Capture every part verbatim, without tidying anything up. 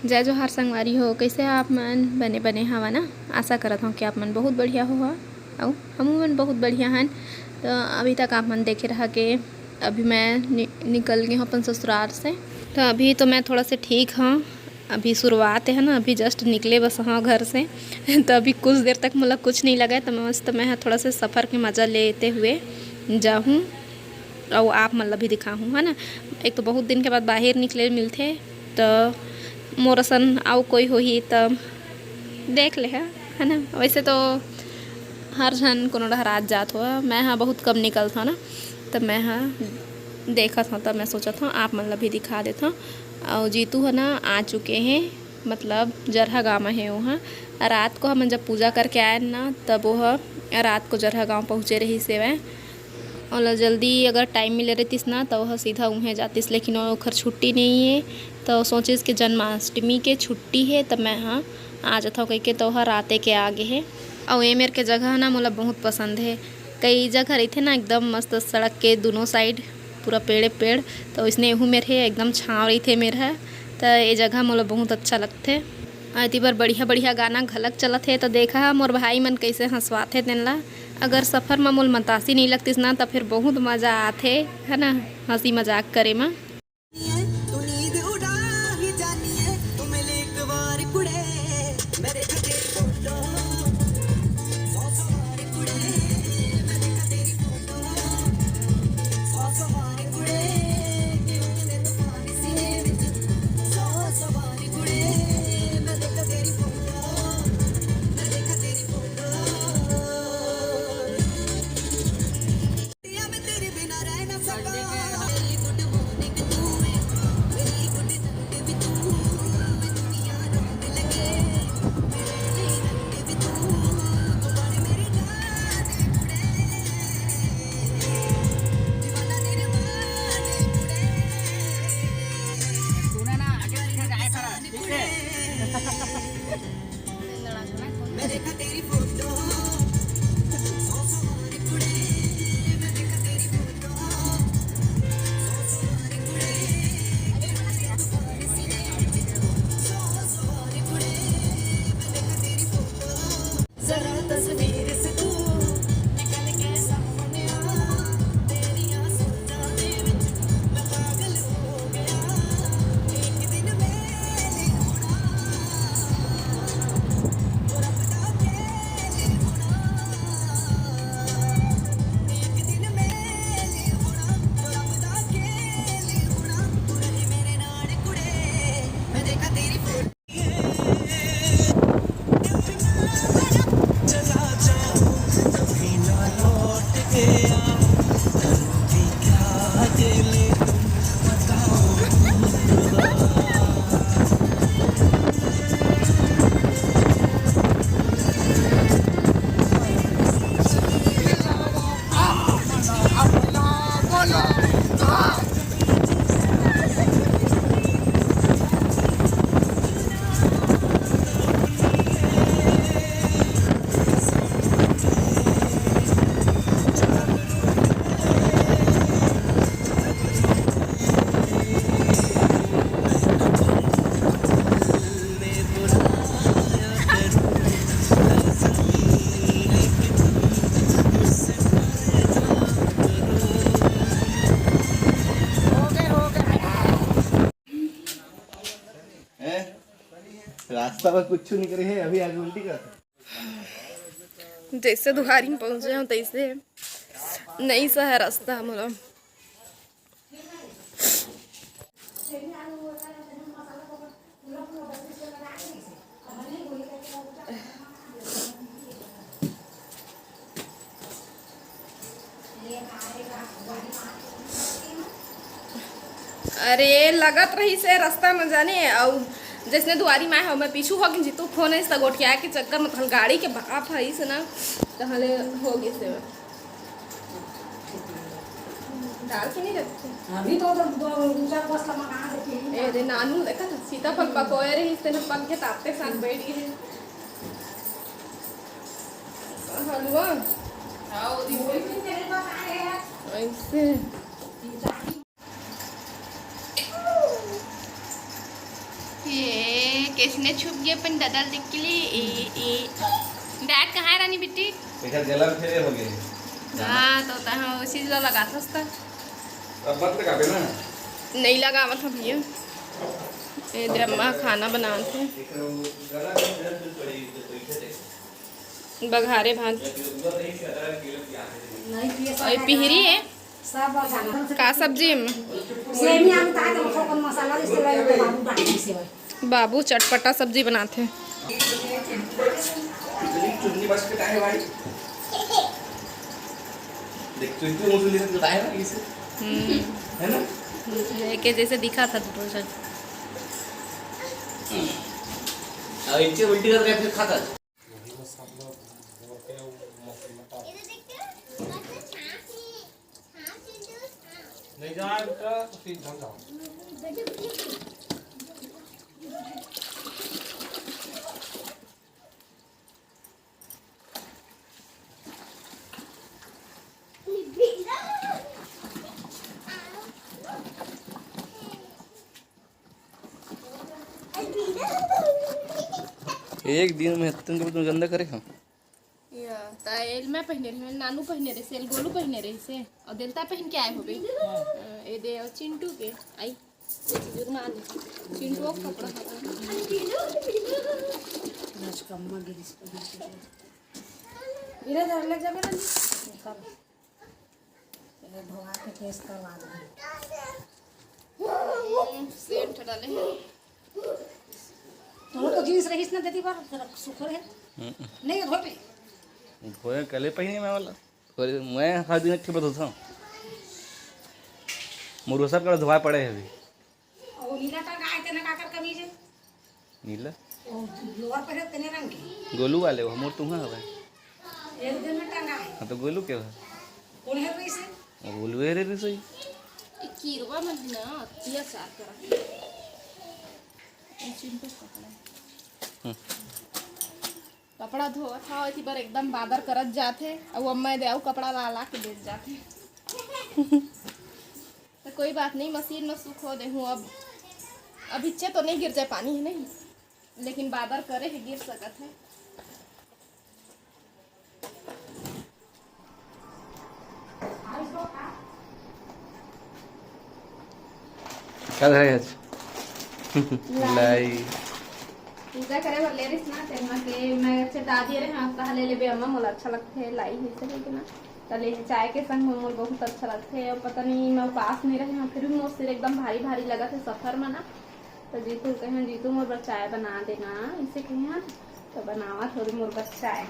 जय जोहार संगवारी हो, कइसे आप मन? बने बने हवा ना? आशा करत हौं कि आप मन बहुत बढ़िया होहा, अउ हमू मन बहुत बढ़िया हन। तो अभी तक आप मन देखे रहा के अभी मैं नि-, निकल गे हौं अपन ससुराल से। तो अभी तो मैं थोड़ा से ठीक हौं, अभी शुरुआत है ना, अभी just निकले बस हौं घर से। तो अभी कुछ देर तक मोला कुछ नहीं लगे, तो मैं मस्त मैं ह थोड़ा से सफर के मजा लेते हुए जाहूँ। अउ आप मन ला भी दिखाहूँ, है ना। एक तो बहुत दिन के बाद बाहर निकले मिलथे, तो मोर असन अउ कोई होही, त देख ले, है ना। वैसे तो हर झन कोनो डहर आत जात हो, मैं हा बहुत कम निकलथौं ना, त मैं हा देखत हौं, त मैं सोचत हौं आप मन ला भी दिखा देथौं। अउ जीतू ह ना आ चुके हैं, मतलब जरहा गाँव म हे ओहा। रात को हमन जब पूजा करके आयन ना, तब ओह रात को जरहा गाँव पहुँचे रहिस हेवय। ओला जल्दी अगर टाइम मिले रहतिस ना, त ओह सीधा उहें जातिस, लेकिन ओखर छुट्टी नइ हे। त सोचिस कि जन्माष्टमी के छुट्टी हे, त मैं ह आ जथव कहिके, त ओह राते के आ गे हे। अउ ए मेर के जगह ना मोला बहुत पसंद हे। कई जगह रहिथे ना एकदम मस्त सड़क के दुनों साइड पूरा पेड़े पेड़, त ओइसने एहू मेर हे, एकदम छाँव रहिथे मेर ह। त ए जगह मोला बहुत अच्छा लगथे। अउ एती बर बढ़िया बढ़िया गाना घलक चलत हे, त देखा मोर भाई मन कइसे हंसवाथे तेन ला। अगर सफर म मोल मतासी नइ लगतिस ना, त फिर बहुत मजा आथे, है ना, हंसी मजाक करे म। हैं? रास्ता में कुछ नहीं करे है, अभी आगे उल्टी कर। जैसे दुआरी में पहुंचे हौं, तैसे नई सहर रास्ता मोला। अरे, लगत रहिस हे रास्ता म जाने, अउ जइसने दुआरी म आए हव, मैं पीछू हो गेन, जीतू फोन आइस त गोठिया के चक्कर म तहल गाड़ी के भाप आइस ना, तहले हो गिस हे। डाल के नहीं रखते। अभी तो उधर दो, दो चार बस लगा देते हैं। ए रे नानू, देखा था, सीताफल पकोए रहिस, तेने पक के ताते साथ बैठ गए। हलवा। हाँ, वो दिन वही दिन तेरे पास आए हैं। ऐसे। ये किसने छुप गया अपन दादा ल देख के लिए? ए, ए। डैड कहाँ है रानी बेटी? एकर गला में फेरे हो गए। हाँ, तो तहाँ उसी ला लगाथस त। अब मत लगाबे ना। नहीं लगावत हूँ भैया। ए दे अम्मा खाना बनावत है। एकर गला में फेरे तो पड़ी, तो बैठे थे। बघारे भात। नहीं, ये और ये पिहरी है। सब बघारे। का सब्जी में? सेमी आलू काट के ओकर मसाला, इससे लगे तो बाबू डाल दे सेवई। बाबू चटपटा सब्जी बनाथे। इतनी चुन्नी बच के काहे भाई? देख, तू इतनी मुझे लिखत बताए ना इसे। हम्म। है ना? एके जैसे दिखा था दूसरा। अब इनके उल्टी कर रहे फिर खाता। नहीं जाए बेटा, तो सीधा जाओ। एक दिन में तुम, तुम गंदा करे हो। या, ता एल मैं पहिने रहे, नानू पहिने रहे, सेल गोलू पहिने रहे से, और देलता पहन के आए होबे। हाँ। अ, ए दे और चिंटू के, आई, ये चीज ना ले। चिंटू का कपड़ा हटा। आज कम्मा गिरिस पर गिर के। इधर धर ले जाबे ना, निकाल। चलो, धोआ के टेस्ट करवा दो। हम्म, सेंट डाले हैं। तुम लोग तो जींस रहीस ना, दीदी बार जरा सुखो रहे। हम्म। नहीं, धो पे। धोए कले पहिने मैं वाला। और मैं हर दिन एक ठे बदलता हूँ। मोर सब कपड़ा धोआ पड़े है अभी। और नीला टंगा है, तेने का कर कमीज है? नीला? ओ, लोअर पहने तेने रंग के। गोलू वाले, वो मोर तुहा हवे। एक दिन में टंगा है। हाँ, तो गोलू के बा? कौन है भाई से? वो गोलू है रे, रे सही। ए, कीरवा मन ना, अत्याचार करा। ये चिंटू कपड़ा। हम्म। कपड़ा धोवत हव, एती बर एकदम बादर करत जाथे, अउ अम्मा दे अउ कपड़ा ला ला के देत जाथे। तो कोई बात नहीं, मशीन में सुखो देहूँ अब। अब इच्चे तो नहीं गिर जाए पानी है नहीं, लेकिन बादर करे है, गिर सकत है। का धरे हस? लाई। लाई। पूजा करे बर ले रहिस ना, तेन म के मैं चटा दिए रहे, "हाँ, कहा ले लेबे अम्मा, मोला अच्छा लगथे, लाई हे," ऐसे कहिके ना। त ले चाय के संग में मोर बहुत अच्छा लगथे। और पता नहीं, मैं उपास नहीं रहे हूँ, फिर भी मोर सिर एकदम भारी भारी लगत है सफर में ना। तो जीतू कहे, "जीतू, मोर बर चाय बना देना," इसे कहे, हाँ, तो बनावा थोड़ी मोर बर चाय।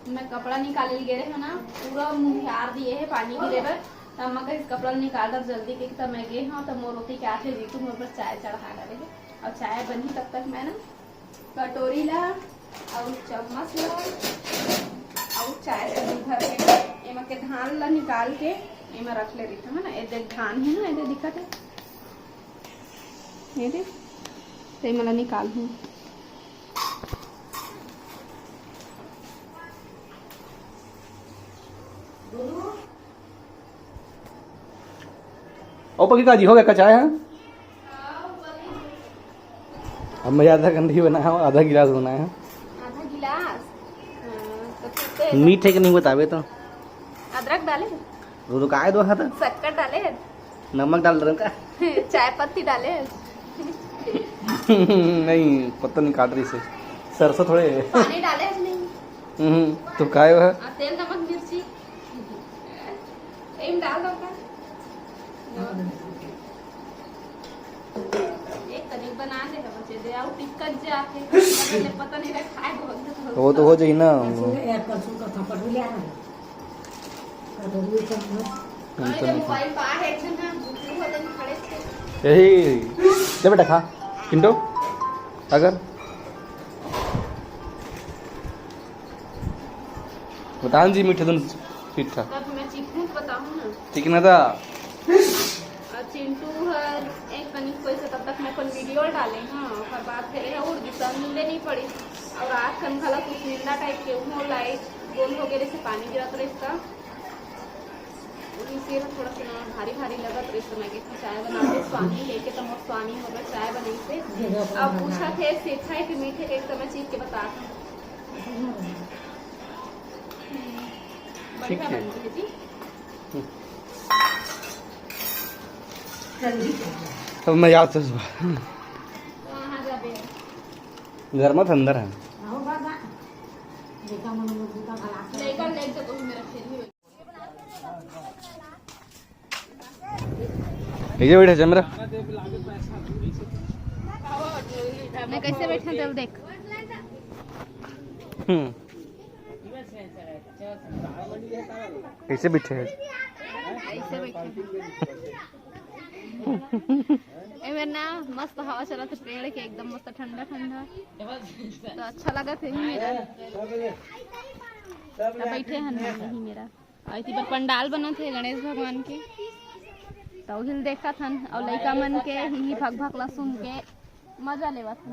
मैं कपड़ा निकाले गे रहे हो ना, पूरा मुंधियार दिए है पानी गिरे बर। तो अम्मा कहे, "कपड़ा निकाल दर जल्दी," के तो मैं गे हूँ, तो मोर रोटी के आथे जीतू मोर बर चाय चढ़ा डाले है। और चाय बनी तब तक मैं ना कटोरी ला अउ चम्मच ला अउ चाय के दूध भर के एमा के धान ला निकाल के एमा रख ले रहिथन, है ना। ए देख धान हे ना, ए दे दिखत हे, ये देख, ते एमा ला निकाल हूँ। ओ पकी काजी, हो गया का चाय है? अब मैं आधा घंटी बनाया हूँ, आधा गिलास बनाया हूँ। आधा गिलास? हाँ, तो ठीक है। मीठे के नहीं बतावे तो। अदरक डाले? वो तो काय दो हाथ। शक्कर डाले? नमक डाल रहे का? चाय पत्ती डाले? नहीं, पत्ता नहीं काट रही से। सरसों थोड़े। पानी डाले नहीं? हम्म, तो काय हुआ? आ, तेल, नमक, मिर्ची। एम डाल दो का? एक तरीक बना दे, बचे दे, आउ टिकट जे आते हैं, पता नहीं रहे, खाए बहुत। वो तो हो जाई ना। परसों का था, पटुलिया है। यही, ले बेटा खा, चिंटू, अगर बतान जी, मीठे धुन पीठा। तब मैं चीखूं तो बताऊं ना। ठीक ना था। और चिंटू हर एक कनिक कोई से तब तक मैं अपन वीडियो डाले, हाँ, ओकर बाद फिर यह उड़ गई, तो नींदे नहीं पड़ी। और रात कन घला कुछ नींदा टाइप के, वो लाइट गोल हो गए, जैसे पानी गिरत रहे इसका। ये सिर थोड़ा सा ना भारी भारी लगत रहिस, त मैं कहे चाय बना दे, स्वामी लेके, त मोर स्वामी मोर बर चाय बनाइस हे। अब पूछत हे सेठा हे कि मीठे के, त मैं चीख के बतात हूँ। ठीक बढ़िया है। बन गई है जी। अब मैं जाता हूँ। कहाँ जाबे? घर में अंदर है। लेकर ले जा, तो मेरा खेल ही। ये बैठा चंद्रा। मैं कैसे बैठा, चल देख। हम्म। कैसे बैठे हैं? ऐसे बैठे हैं। एमे ना मस्त हवा चलत हे पेड़ के, एकदम मस्त ठंडा ठंडा, तो अच्छा लगत हे ही मेरा। तो बैठे हन हम यही मेरा। अउ एती बर पंडाल बनत हे गणेश भगवान के, तो उहिल देखत हन, अउ लइका मन के ही भक भक ला सुन के मजा लेवत हन।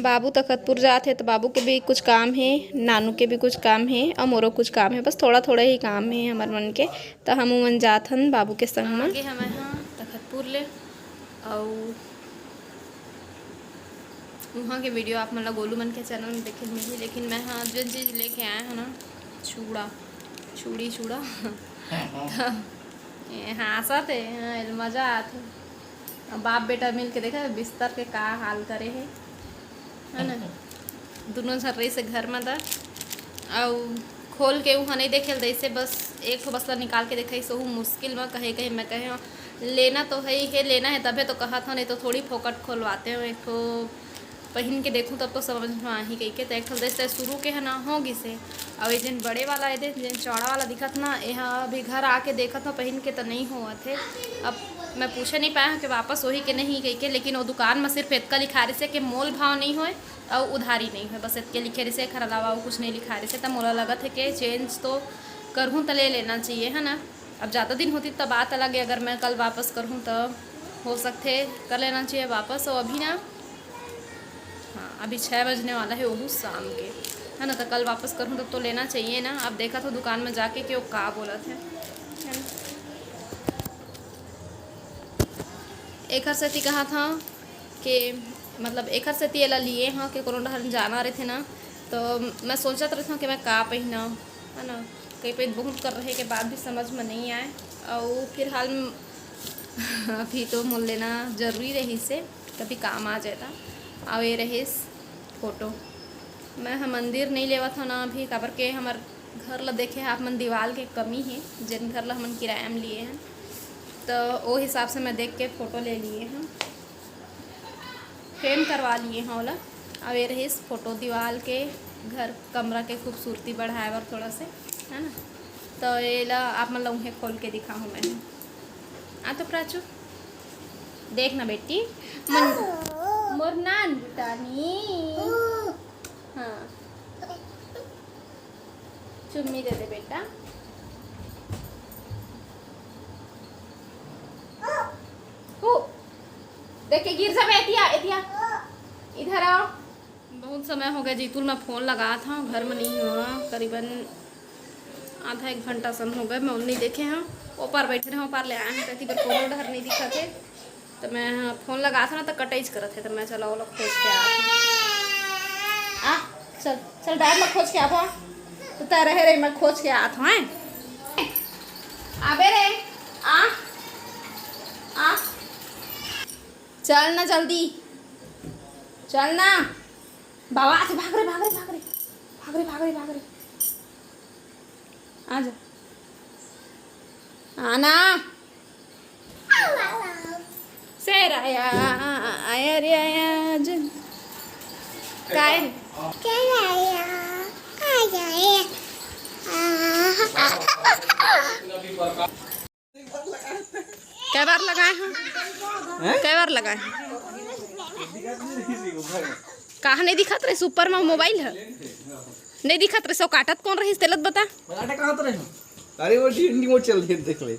बाबू तखतपुर जात हे, त बाबू के भी कुछ काम हे, नानू के भी कुछ काम हे, अउ मोरो कुछ काम हे। बस थोड़ा थोड़ा ही काम हे हमर मन के, त हमू मन जात हन बाबू के संग म। आगे हमें हाँ तखतपुर ले, अउ उहाँ के वीडियो आप मन ला गोलू मन के चैनल में देखे मिलही। लेकिन मैं हाँ जेन चीज लेके आए हूँ ना, चूड़ा, चूड़ी चूड़ा, तो ये हाँसत हे, हाँ, एला मजा आत हे। अब बाप बेटा मिल के देखा बिस्तर के का हाल करे हे, है ना? दोनों झन रहिस हे घर में त, अउ खोल के उहाँ नहीं देखे ल दइसे, बस एक ठो बस ला निकाल के देखाइस, ओहू मुश्किल में कहे कहे मैं कहे लेना तो है ही है, लेना है तभे तो कहत हूँ, नहीं तो थोड़ी फोकट खोलवाते हो। एक ठो पहिन के देखूँ तब तो समझ में आही कहिके। तो एक ठो जैसे शुरू के है ना हो गिस हे, अउ ये जेन बड़े वाला है दे, जेन चौड़ा वाला दिखत ना, ये अभी घर आके देखत हूँ पहिन के तो नहीं होवत है। अब मैं पूछे नहीं पाया हूँ कि वापस होही के नहीं कहिके, लेकिन वो दुकान में सिर्फ इतका लिखा रहिस हे कि मोल भाव नहीं होए अउ उधारी नहीं होए, बस इतके लिखे रहिस हे, एखर अलावा अउ कुछ नहीं लिखा रहिस हे। तो मोला लगत है कि चेंज तो करहूँ तो ले लेना चाहिए, है ना? अब ज़्यादा दिन होती तब बात अलग है, अगर मैं कल वापस करहूँ तो हो सकथे कर लेना चाहिए वापस। और अभी ना, हाँ, अभी छः बजने वाला है, वो शाम के, है ना? तो कल वापस करहूँ तब तो लेना चाहिए ना। अब देखा तो दुकान में जाके कि वो का बोलत हे, है ना? एखर सेती कहत हँव कि मतलब एखर सेती एला लिए हँव कि कोनो डहर जाना रहिथे ना, तो मैं सोचत रहिथँव कि मैं का पहिनँव, है ना। कई पइत बहुत कर रहे के बाद भी समझ में नहीं आए। अउ फिलहाल म-, अभी तो मोर लेना जरूरी रहिस हे, कभी काम आ जाए त। अउ ये रहिस फोटो। मैं ह मंदिर नहीं लेवत हँव ना अभी, काबर के हमर घर ला देखे ह आप मन, दीवाल के कमी हे, जेन घर ला हमन किराया म लिए हन, तो ओ हिसाब से मैं देख के फोटो ले लिए हन। फ्रेम करवा लिए हँव ओला। अब ये रहिस फोटो दीवाल के, घर कमरा के खूबसूरती बढ़ाए बर थोड़ा से, है ना। तो एला आप मन ला उहें खोल के दिखाहूँ मैं। आ तो प्राचू, देख ना बेटी, मन, मोर नान बुटानी। हाँ, चुम्मी दे दे बेटा। हु, देख के गिर जाबे। एतिया, एतिया, इधर आओ। बहुत समय हो गया जीतू ल मैं फोन लगात हँव, घर में नहीं हुआ, करीबन आधा एक घंटा सन हो गए, मैं ओला नहीं देखे हँव। ओ पार बैठे रहे, ओ पार ले आए हँव, तेती बर कोनो डहर नहीं दिखत हे। तो मैं फोन लगात हँव ना, तो कटइच करत हे, तो मैं चला ओला खोज के आत हँव। आ, चल, चल, डैड ला खोज के आबो। तो तैं रहे रे, मैं खोज के आत हँव, हैं? आबे रे, आ, आ, चल ना जल्दी, चल ना। बाबा, आथे, भाग रे, भाग रे, भाग रे, भाग रे, भाग रे, भाग रे। आ जा। आना। शेर आया, आया रे आया, आज। काय? शेर आया, आया रे। कै बार लगाए हो? हैं? कै बार लगाए हो? कहाँ नहीं दिखत रहे? ऊपर में मोबाइल है, नहीं दिखत रहे। सो काटत कौन रहिस, तेला त बता। काटा कहाँ तो रहे हो? अरे वो डी एन डी मोड चल रही है, देख ले।